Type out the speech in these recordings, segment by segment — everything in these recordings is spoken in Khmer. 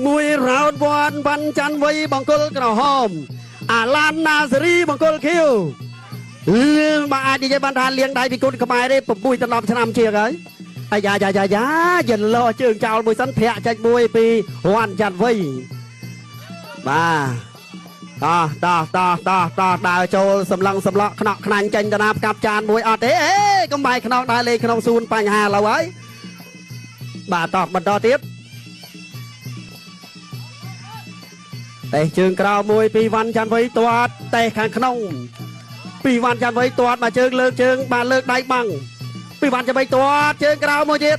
1 round 1 វ៉ាន់ច័ន្ទវ័យបង្គោលក្រហមអាឡានណាសេរីបង្គោលខៀវ បើអាចនិយាយបានថាលៀងដៃពីគុណខ្មែរទេ6ដល់10ឆ្នាំជាងហើយអាយ៉ាយ៉ាយ៉ាយ៉ាយិនលោជើងចោលមួយសិនធាក់ចេញមួយពីវ៉ាន់ច័ន្ទវ័យបាទតោះតោះតោះតោះតោះដើរចូលសម្លឹងសម្លក់ខ្នក់ខ្នាញ់ចេញតាណាផ្កាប់ចានមួយអត់ទេអេកំបាយខ្នងដើរលេងក្នុងសួនបញ្ហាឡើយហើយបាទតោះបន្តទៀតតេះជើងក្រៅមួយពីវ៉ាន់ច័ន្ទវ័យទាត់តេះខាងក្នុងពីវ៉ាន់ច័ន្ទវ័យទាត់មកជើងលើកជើងបាទលើកដៃបាំងពីវ៉ាន់ច័ន្ទវ័យទាត់ជើងក្រៅមួយទៀត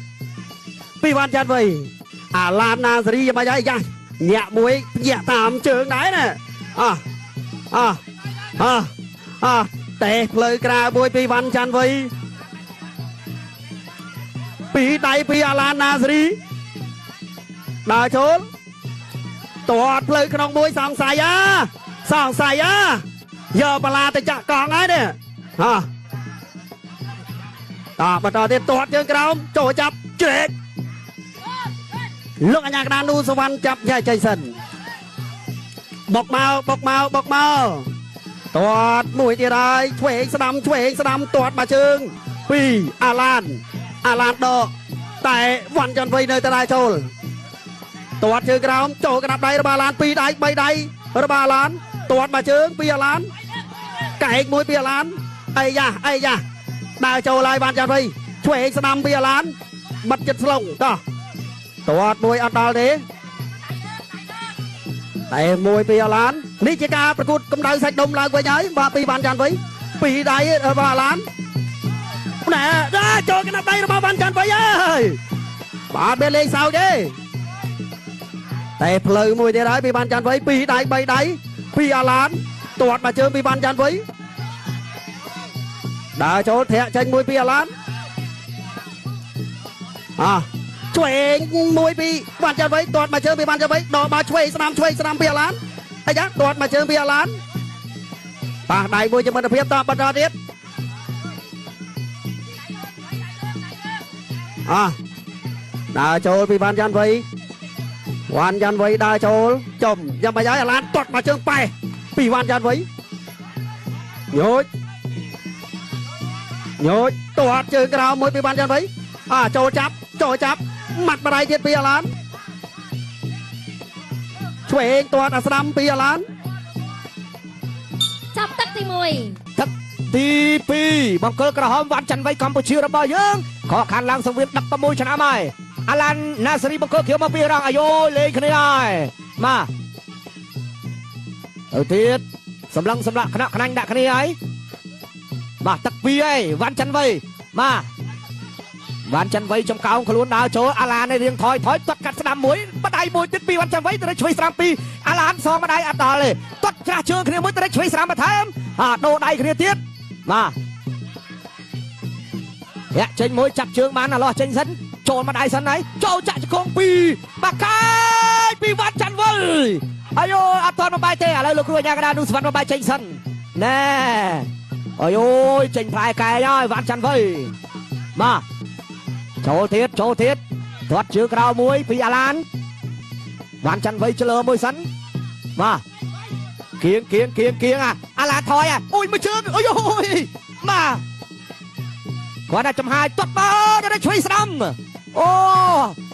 ពីវ៉ាន់ច័ន្ទវ័យអាឡានណាសេរីយ៉ាងម៉េចហើយយ៉ាញាក់មួយញាក់តាមជើងដែរណាអោះអោះអោះអោះតេះផ្លូវក្រៅមួយពីវ៉ាន់ច័ន្ទវ័យពីដៃពីអាឡានណាសេរីដើរចូលទាត់ផ្លូវក្នុងមួយសង្ស័យអាសង្ស័យអាយកបលាទៅចាក់កង់ហើយនេះហ៎តបន្តទៀតទាត់ជើងក្រោមចូលចាប់ជ្រែកលោកអញ្ញាកដានូសវណ្ណចាប់ញ៉ៃចេញសិនបុកមកបុកមកបុកមកទាត់មួយទៀតហើយឆ្វេងស្ដាំឆ្វេងស្ដាំទាត់មកជើងពីអាឡានអាឡានដកតែវ៉ាន់ច័ន្ទវ័យនៅតែដែរចូលទាត់ជើងក្រោមចូលក្តាប់ដៃរបស់អាឡាន2ដៃ3ដៃរបស់អាឡានទាត់មកជើងពីអាឡានកែកមួយពីអាឡានអីយ៉ាអីយ៉ាដើរចូលហើយបានចាត់វិញឆ្វេងស្ដាំពីអាឡានបិទចិត្តស្លងតោះទាត់មួយអត់ដល់ទេតែមួយពីអាឡាននេះជាការប្រកួតកម្ដៅសាច់ដុំឡើងវិញហើយបាទពីបានចាន់វិញពីដៃរបស់អាឡានណែចូលក្តាប់ដៃរបស់បានចាន់វិញហើយបាទមានលេងសើចទេតែផ្លូវមួយទៀតហើយពីបានចាន់វិញពីដៃ3ដៃពីអាឡានទាត់មកជើងពីបានចាន់វិញដើរចូលធាក់ចេញមួយពីអាឡានអោះឆ្វេងមួយពីបានចាន់វិញទាត់មកជើងពីបានចាន់វិញដកមកឆ្វេងស្ដាំឆ្វេងស្ដាំពីអាឡានអីយ៉ាទាត់មកជើងពីអាឡានប៉ះដៃមួយជាមិត្តភាពតបន្តទៀតអោះដើរចូលពីបានចាន់វិញវ៉ាន់ចាន់វ័យដើរចូលចំយ៉ាងម៉េចហើយអាឡានទាត់មកជើងប៉ែពីវ៉ាន់ចាន់វ័យញោចញោចទាត់ជើងក្រោមមួយពីវ៉ាន់ចាន់វ័យអាចូលចាប់ចូលចាប់ម៉ាត់បដៃទៀតពីអាឡានឆ្វេងទាត់អាស្ដាំពីអាឡានចាប់ទឹកទី1ទឹកទី2បង្គោលក្រហមវ៉ាន់ច័ន្ទវ័យកម្ពុជារបស់យើងខកខានឡើងសង្វៀន16ឆ្នាំហើយអាឡានណាសេរីបង្គោលខៀវមកពីរងអាយលេងគ្នាហើយបាទទៅទៀតសម្លឹងសម្លាក់ខ្នក់ខ្នាញ់ដាក់គ្នាហើយបាទទឹកពីរហើយវ៉ាន់ច័ន្ទវ័យបាទវ៉ាន់ច័ន្ទវ័យចំកោងខ្លួនដើរចូលអាឡាននេះរៀងថយថយទាត់កាត់ស្ដាំមួយបដៃមួយទៀតពីវ៉ាន់ច័ន្ទវ័យទៅឆ្វេងស្ដាំពីរអាឡានសងបដៃអត់ដល់ទេទាត់ច្រាស់ជើងគ្នាមួយទៅឆ្វេងស្ដាំបន្ថែមអាដូរដៃគ្នាទៀតបាទធាក់ចេញមួយចាប់ជើងបានអាឡោះចេញសិនចូលមកដៃសិនហើយចូលចាក់ជង្គង់ពីបាកាយពីវ៉ាន់ច័ន្ទវ័យអាយអត់ទាន់មកបាយទេឥឡូវលោកគ្រូអាញាកដានុសវណ្ណមកបាយចេញសិនណែអាយចេញផ្លែកែហើយវ៉ាន់ច័ន្ទវ័យបាទចូលទៀតចូលទៀតទាត់ជើងក្រៅមួយពីអាឡានវ៉ាន់ច័ន្ទវ័យឆ្លើមួយសិនបាទគៀងគៀងគៀងគៀងអាឡានថយអូយមួយជើងអូយបាទគាត់តែចំហាយទាត់មកដល់ឆ្វេងស្ដាំអូ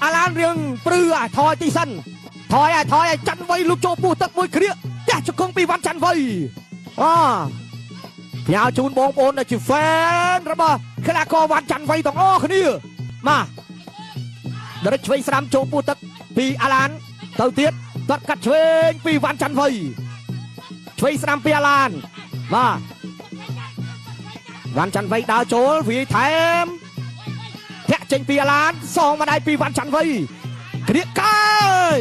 អាឡានរៀងព្រឺអាថយទីសិនថយអាថយអាច័ន្ទវ័យលុកចូលពោះទឹកមួយគ្រាផ្ទះជង្គង់ពីវ៉ាន់ច័ន្ទវ័យអូផ្ញើជូនបងប្អូនដែលជាហ្វេនរបស់កីឡាករវ៉ាន់ច័ន្ទវ័យទាំងអស់គ្នាបាទដរិចឆ្វេងស្ដាំចូលពោះទឹកពីអាឡានទៅទៀតទាត់កាត់ឆ្វេងពីវ៉ាន់ច័ន្ទវ័យឆ្វេងស្ដាំពីអាឡានបាទវ៉ាន់ច័ន្ទវ័យដើរចូលវាយថែមធាក់ចេញពីអាឡានសងម្ដាយពីវ៉ាន់ច័ន្ទវ័យគ្រាកាយ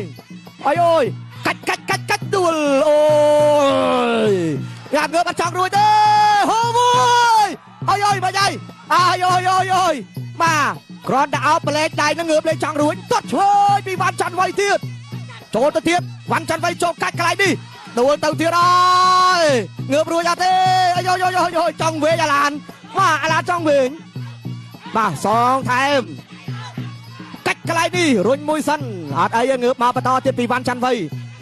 អើយអូយកាច់កាច់កាច់កាច់ដួលអូយងាប់ងើបអត់ចង់រួចទេហូមួយអើយអើយបាច់អើយអើយអើយអើយអើយបាទគ្រាន់តែអោបប្លែកដៃនឹងងើបលេងចង់រួចទាត់ឆ្វេងពីវ៉ាន់ច័ន្ទវ័យទៀតចូលទៅទៀតវ៉ាន់ច័ន្ទវ័យចូលកាច់កន្លែងនេះដួលទៅទៀតអើយងើបរួចអត់ទេអាយយយយចង់វិញអាឡានបាទអាឡានចង់វិញបាទសងថែម កាច់កន្លែងនេះរុញមួយសិនអត់អីងើបមកបន្តទៀតពីវ៉ាន់ច័ន្ទវៃ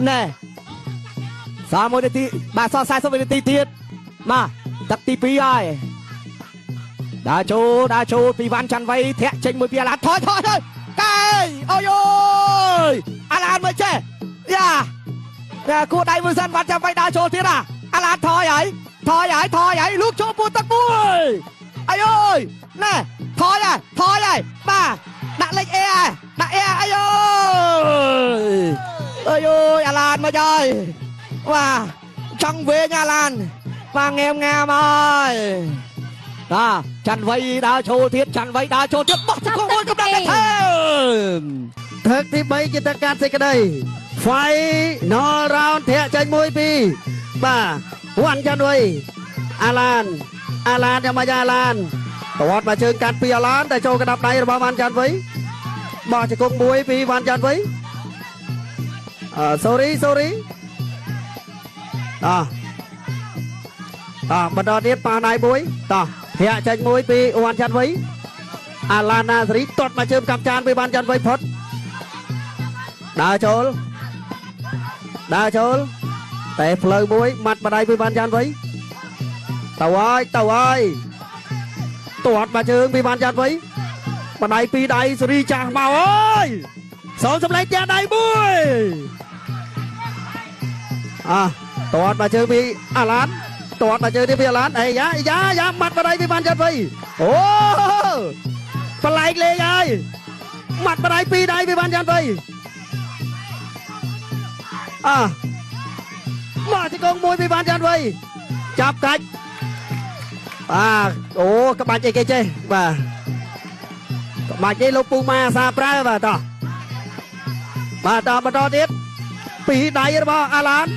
ណែសល់1នាទីបាទសល់40វិនាទីទៀតបាទទឹកទី2ហើយដើរចូលពីវ៉ាន់ច័ន្ទវៃធាក់ចេញមួយពីអាឡានថយកែអូយអូយអាឡានមើលចេះយ៉ាគួរដៃមួយសិនវ៉ាន់ច័ន្ទវៃដើរចូលទៀតអាឡានថយហើយលូកចូលពួតទឹកមួយអាយអើយណែថយហើយបាទដាក់លេខអេហើយដាក់អេអាយអើយអើយអាឡានមកហើយបាទចង់វែងអាឡានបាទងែមងាមហើយបាទច័ន្ទវៃដើរចូលទៀតបោះជង្គង់មួយកម្លាំងតែថែមទឹកទី3ជាទឹកកាត់សេចក្តី Final round ធាក់ចេញ1 2បាទវ៉ាន់ច័ន្ទវៃអាឡានយ៉ាងម៉េចអាឡានតវត្តមកជើងកាត់ពីអាឡានតែចូលកណ្ដាប់ដៃរបស់វ៉ាន់ច័ន្ទវៃបោះជង្គង់មួយពីវ៉ាន់ច័ន្ទវៃsorry តោះបន្តទៀតប៉ះដៃមួយតោះធាក់ចេញមួយពីវ៉ាន់ច័ន្ទវៃអាឡានណាសេរីទាត់មកជើងកាប់ចានពីវ៉ាន់ច័ន្ទវៃផុតដើរចូលតែផ្លូវមួយម៉ាត់បដៃពីវ៉ាន់ច័ន្ទវៃទៅហើយទាត់មកជើងពីវ៉ាន់ច័ន្ទវៃបដៃពីរដៃសេរីចាស់មកអើយសូមសម្លេងផ្ទះដៃមួយទាត់មកជើងពីអាឡានទាត់មកជើងទៀតពីអាឡានអីយ៉ាយ៉ាម៉ាត់បដៃពីវ៉ាន់ច័ន្ទវៃអូប្លែកលេងហើយម៉ាត់បដៃពីរដៃពីវ៉ាន់ច័ន្ទវៃមកជង្គង់មួយពីវ៉ាន់ច័ន្ទវៃចាប់កាច់បាទអូក្បាច់អីគេចេះបាទក្បាច់នេះលោកពូម៉ាសាប្រើបាទតោះបាទតបន្តទៀតពីរដៃរបស់អាឡាន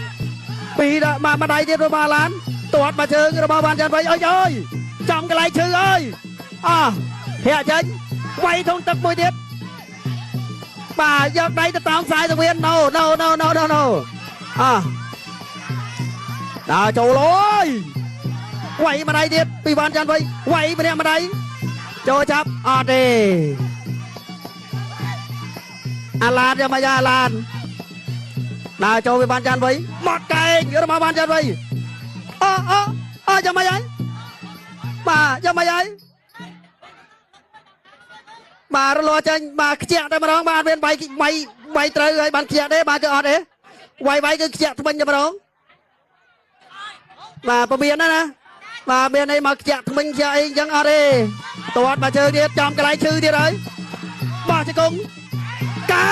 ពីរមកដៃទៀតរបស់អាឡានទាត់មកជើងរបស់វ៉ាន់ច័ន្ទវៃអើយចំកន្លែងឈឺអើយធាក់ចេញវាយធុងទឹកមួយទៀតបាទយកដៃទៅតោងខ្សែសង្វៀន no ដើរចូលអើយវាយម្ដាយទៀតពីវ៉ាន់ច័ន្ទវៃវាយម្នាក់ម្ដាយចូលចាប់អត់ទេអាឡានយ៉ាងម៉េចអាឡានដើរចូលពីវ៉ាន់ច័ន្ទវៃមកកែងរបស់វ៉ាន់ច័ន្ទវៃអូយ៉ាងម៉េចហើយបាទយ៉ាងម៉េចហើយបាទរលាស់ចេញបាទខ្ជាក់តែម្ដងបាទមានវាយត្រូវហើយបានខ្ជាក់ទេបាទគឺអត់ទេវាយគឺខ្ជាក់ថ្មិញតែម្ដងបាទពមៀនណាបាទមានអីមកខ្ជាក់ថ្មិញខ្ជាក់អីអញ្ចឹងអត់ទេទាត់មកជើងទៀតចំកន្លែងឈឺទៀតហើយបោះជង្គង់កែ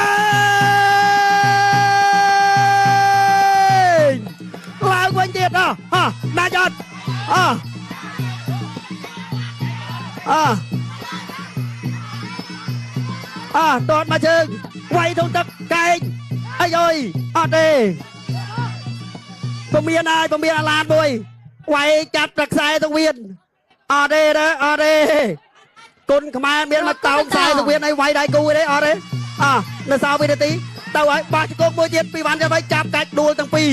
ងឡើងវិញទៀតដាច់អត់ទាត់មកជើងវាយធុងទឹកកែងអីអើយអត់ទេពមៀនហើយពមៀនអាឡានមួយវាយចាត់ប្រខ្សែទៅវៀនអត់ទេអត់ទេគុណខ្មែរមានមកតោងខ្សែទៅវៀនអីវាយដៃគូទេអត់ទេនៅសល់វិនាទីទៅហើយបោះជង្គង់មួយទៀតពីវ៉ាន់ច័ន្ទវៃចាប់កាច់ដួលទាំងពីរ